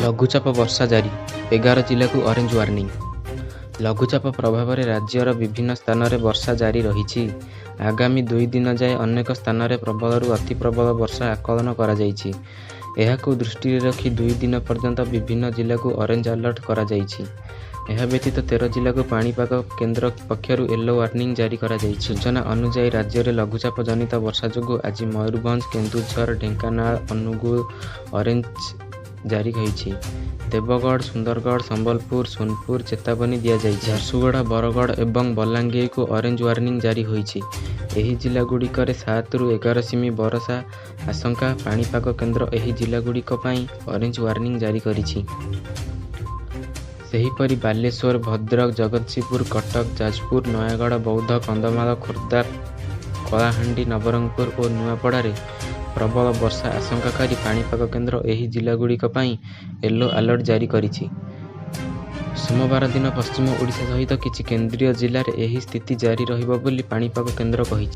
ଲଘୁଚାପ ବର୍ଷା ଜାରି, 11 ଜିଲ୍ଲାକୁ ଅରେଞ୍ଜ ୱାର୍ଣ୍ଣିଂ। ଲଘୁଚାପ ପ୍ରଭାବରେ ରାଜ୍ୟର ବିଭିନ୍ନ ସ୍ଥାନରେ ବର୍ଷା ଜାରି ରହିଛି। ଆଗାମୀ 2 ଦିନ ଯାଏ ଅନେକ ସ୍ଥାନରେ ପ୍ରବଳରୁ ଅତି ପ୍ରବଳ ବର୍ଷା ଆକଳନ କରାଯାଇଛି। ଏହାକୁ ଦୃଷ୍ଟିରେ ରଖି 2 ଦିନ ପର୍ଯ୍ୟନ୍ତ ବିଭିନ୍ନ ଜିଲ୍ଲାକୁ ଅରେଞ୍ଜ ଆଲର୍ଟ କରାଯାଇଛି। ଏହା ବ୍ୟତୀତ 13 ଜିଲ୍ଲାକୁ ପାଣିପାଗ କେନ୍ଦ୍ର ପକ୍ଷରୁ ୟେଲୋ ୱାର୍ଣ୍ଣିଂ ଜାରି କରାଯାଇଛି। ସୂଚନା ଅନୁଯାୟୀ, ରାଜ୍ୟରେ ଲଘୁଚାପ ଜନିତ ବର୍ଷା ଯୋଗୁଁ ଆଜି ମୟୂରଭଞ୍ଜ, କେନ୍ଦୁଝର, ଢେଙ୍କାନାଳ, ଅନୁଗୁଳ ଅରେଞ୍ଜ ଜାରି ହୋଇଛି। ଦେବଗଡ଼, ସୁନ୍ଦରଗଡ଼, ସମ୍ବଲପୁର, ସୋନପୁର ଚେତାବନୀ ଦିଆଯାଇଛି। ଝାରସୁଗୁଡ଼ା, ବରଗଡ଼ ଏବଂ ବଲାଙ୍ଗୀରକୁ ଅରେଞ୍ଜ ୱାର୍ଣ୍ଣିଂ ଜାରି ହୋଇଛି। ଏହି ଜିଲ୍ଲାଗୁଡ଼ିକରେ 7ରୁ 11 ସେମି ବର୍ଷା ଆଶଙ୍କା। ପାଣିପାଗ କେନ୍ଦ୍ର ଏହି ଜିଲ୍ଲାଗୁଡ଼ିକ ପାଇଁ ଅରେଞ୍ଜ ୱାର୍ଣ୍ଣିଂ ଜାରି କରିଛି। ସେହିପରି ବାଲେଶ୍ୱର, ଭଦ୍ରକ, ଜଗତସିଂହପୁର, କଟକ, ଯାଜପୁର, ନୟାଗଡ଼, ବୌଦ୍ଧ, କନ୍ଧମାଳ, ଖୋର୍ଦ୍ଧା, କଳାହାଣ୍ଡି, ନବରଙ୍ଗପୁର ଓ ନୂଆପଡ଼ାରେ ପ୍ରବଳ ବର୍ଷା ଆଶଙ୍କା କରି ପାଣିପାଗ କେନ୍ଦ୍ର ଏହି ଜିଲ୍ଲାଗୁଡ଼ିକ ପାଇଁ ୟେଲୋ ଆଲର୍ଟ ଜାରି କରିଛି। ସୋମବାର ଦିନ ପଶ୍ଚିମ ଓଡ଼ିଶା ସହିତ କିଛି କେନ୍ଦ୍ରୀୟ ଜିଲ୍ଲାରେ ଏହି ସ୍ଥିତି ଜାରି ରହିବ ବୋଲି ପାଣିପାଗ କେନ୍ଦ୍ର କହିଛି।